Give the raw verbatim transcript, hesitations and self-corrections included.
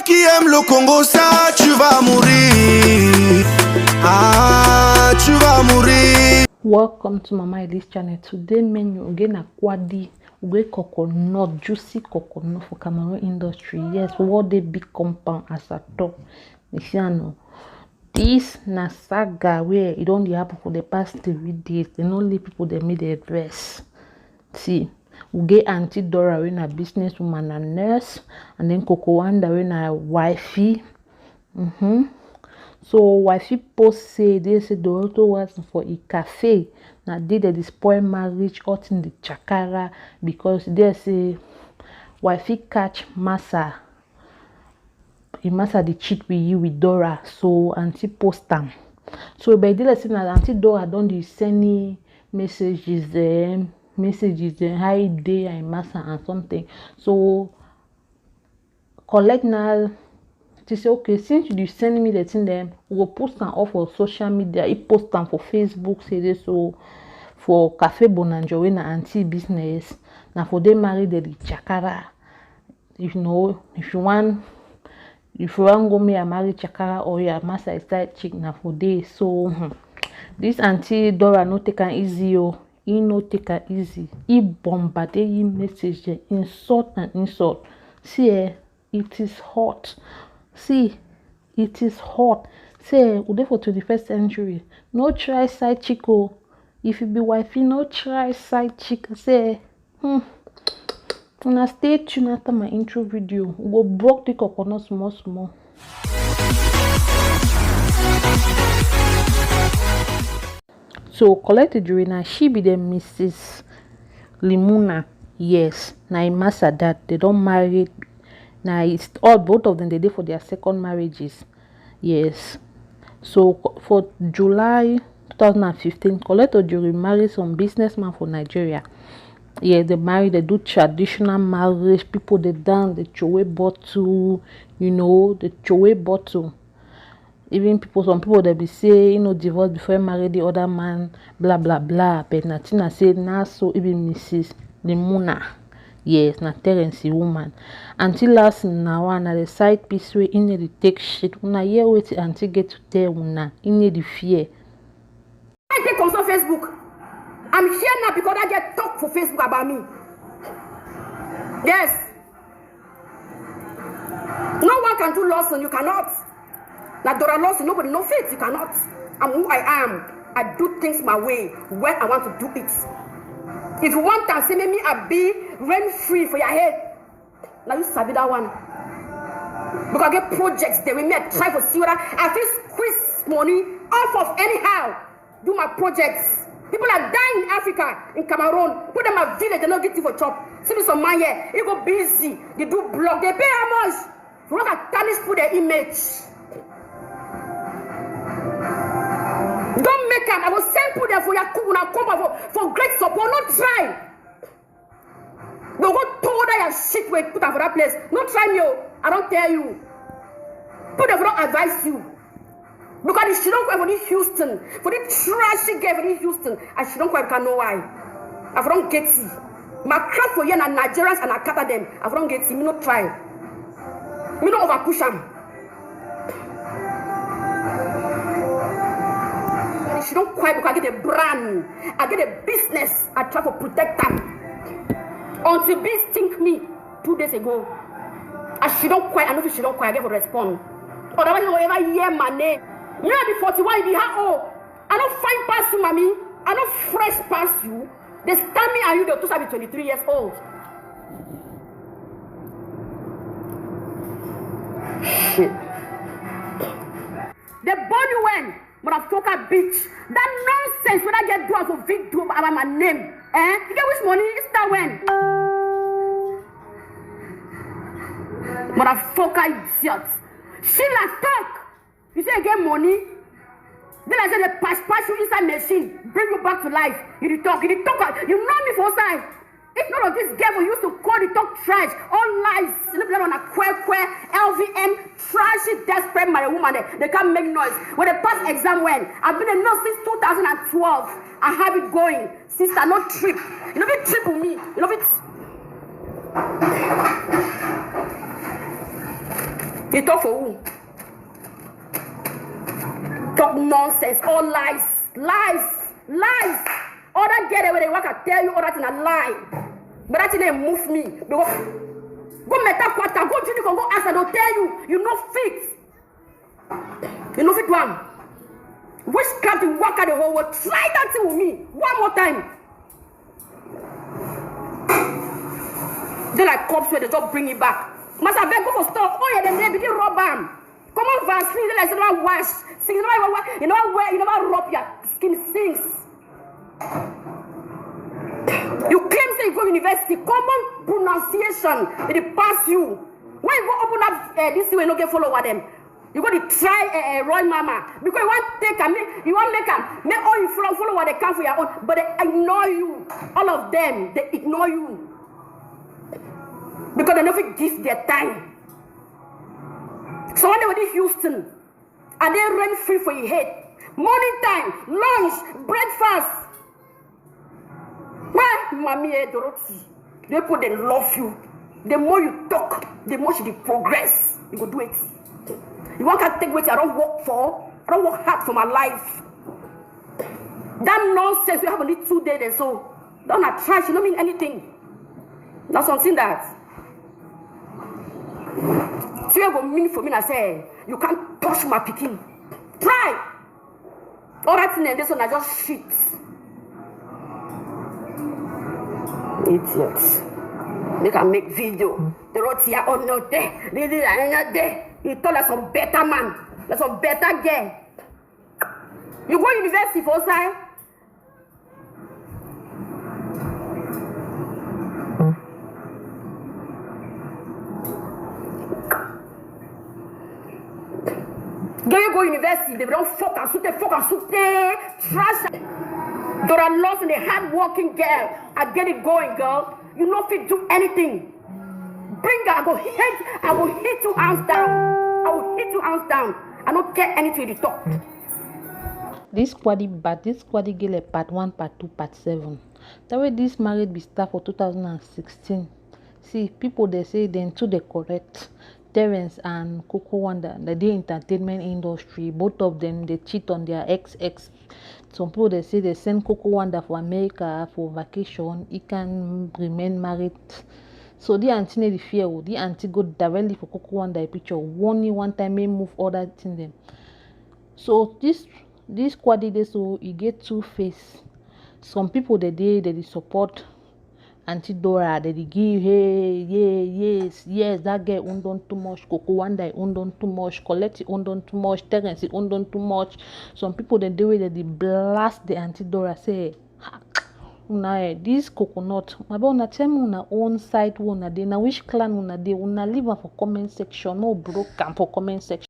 Qui aime le Congo, ça, tu vas mourir. Ah, tu vas mourir. Welcome to Mama Elise channel. Today menu again na kwadi. We coconut, juicy coconut for Cameroon industry. Yes, what dey big compound as I talk. You see, I know. This na saga where e don dey happen for the past three days. Dem no leave people dem make dem rest. See, we get Aunty Dora wey na business woman and nurse, and then Coco Wanda wey na wifey. Mm-hmm. So wifey post say dey say Doroto was for e cafe. Na dey dem dey spoil marriage, all thing dey chakara because dey say wifey catch massa. E massa dey cheat with you with Dora, so Aunty post am. So but e dey like say na Aunty Dora don dey send messages dem, messages dem, how e dey and e massa and something. So collect na she say okay, since you dey send me the thing dem, we go post am all for social media. E post am for Facebook say dey so for Cafe Bonanjo wey na Aunty business, na for dey marry dem dey chakara. If no, if you wan, if you wan go make I marry chakara or your massa is side chick, na for dey. So hmm, this Aunty Dora no take am easy o. E no take am easy. E bombardé e message dem, insult and insult. See eh, it is hot. See, it is hot. See eh, we dey for twenty-first century. No try side chick o. If you be wifey, no try side chick. See eh, hmm. Una stay tuned after my intro video. We go broke the coconut small small. So collect the jury na she be the Missus Limuna. Yes, na e massa that they don marry. Na e all both of them dey dey for their second marriages. Yes. So co- for July two thousand and fifteen, Colette Ojuri marry some businessman for Nigeria. Yes, they marry, they do traditional marriage. People dey dance, dey throway bottle, you know, dey throway bottle. Even people, some people dey be say you know divorce before you marry the other man, blah blah blah. But na thing I say na so even Missus Limuna. Yes, na Terence woman. Until last na one na the side piece wey e no dey take shit. Una hear wetin aunty get to tell una, e no dey fear. I take consult Facebook. I'm here now because that girl talk for Facebook about me. Yes. No one can do Lawson, you cannot. Na Dora Lawson, nobody no fit, you cannot. I'm who I am. I do things my way when I want to do it. If you want am, say make me I be rain free for your head. Now you sabi that one. Because I get projects there with me, I try to see whether I fit squeeze money off of anyhow. Do my projects. People are dying in Africa, in Cameroon. Put them a village, they no get thing for chop. See me some man here, e go busy. They do blog, they pay how much? For work at tarnish put their image. Don't make am. I will send put them for your cook and come for, for great support. No try. Go go throw that your shit wey put am for that place. No try me o. I don tell you. Put dem for don advise you. Because the shidon kwe for the Houston, for the trashy girl for the Houston, and shidon kwe can know why. I for don get it. My crowd for here na Nigerians and I cater them. I for don get it. Me no try. Me no over push am. Shidon kwe because I get a brand, I get a business. I try to protect am. Until bees stink me two days ago. I shidon kwe, I no fit shidon kwe, I get to respond. Otherwise, you go ever hear my name. Me I be forty-one, you be how old? I no fine pass you, mommy. I no fresh pass you. They stand me and you, the two be twenty-three years old. Shit. They born you when? Motherfucker bitch. That nonsense wey that girl do am for video about my name. Eh? You get which money? It's that when? Motherfucker idiot. Sheila talk. You say you get money? Then I say they pass pass you inside machine, bring you back to life. You dey talk, you dey talk. You know me for side. If none of this girl we used to call the talk trash, all lies, you know, on a kwe kwe, L V M, trashy, desperate my woman, they, they can't make noise. When they pass exam when, I've been a nurse since two thousand and twelve. I have it going. Sister, no trip. You know, be trip with me. You know, be. You talk for who? Talk nonsense, all lies, lies, lies. All that girl wey dey waka tell you all that na lie. But that thing dey move me. Because go Meta Quarter, go Judy Con, go ask her, dem tell you, you no fit. You no fit do am. Witchcraft dey waka the whole world. Try that thing with me one more time. Dey like corpse wey dey just bring it back. Massa, abeg go for store. Oh yeah, dem dey begin rub am. Common Vaseline, dey like say you never wash. Since you never wa-, you never wear, you never rub your skin since. You claim say you go university. Common pronunciation, e dey pass you. When you go open up, eh, this thing wey no get follower dem, you go dey try, eh, eh, Roy Mama because you wan take am, make, you wan make am, make all you follow, follower dey come for your own, but dem ignore you. All of them, dem ignore you because dem no fit give their time. So one day with this Houston, I dey rent free for your head. Morning time, lunch, breakfast. Why, mommy, eh, Dorothy? The people dem love you. The more you talk, the more she dey progress. You go do it. You wan come take wetin I don work for? I don work hard for my life. That nonsense wey happen this two days dem so, don na trash, e no mean anything. Na something that fear go mean for me na say you can't touch my pikin. Try. All that thing dem dey so na just shit. Idiot. Make I make video. Dorothy, oh no dey. Lily, I no dey. You talk like some better man, like some better girl. You go university for outside. Girl, you go university, dem don fuck and sute, fuck and sute, trash. Dora Lawson, a hard-working girl. I get it going, girl. You no fit do anything. Bring her, I go hit, I go hit you hands down. I will hit you hands down. I no care anything you dey talk. This Kwadi, but this Kwadi Gele part one, part two, part seven. That way this marriage be start for two thousand and sixteen. See, people dey say dem too dey correct. Terence and Coco Wonder, dem dey entertainment industry. Both of them dey cheat on their ex ex. Some people dey say dem send Coco Wonder for America for vacation. He can remain married. So the auntie no dey fear o. The auntie go directly for Coco Wonder picture, warn him one time, make move all that thing dem. So this, this Kwadi dey so, e get two face. Some people dey dey, dem dey support Auntie Dora, dem dey give, hey, yeah, yes, yes, that girl own don too much, Coco Wonder own don too much, Colette own don too much, Terence own don too much. Some people dem dey wey dem dey blast the Auntie Dora, say, ha, una, eh, this coconut. My boy, una tell me una own side wey una dey. Na which clan una dey? Una leave am for comment section. Make we broke am for comment section.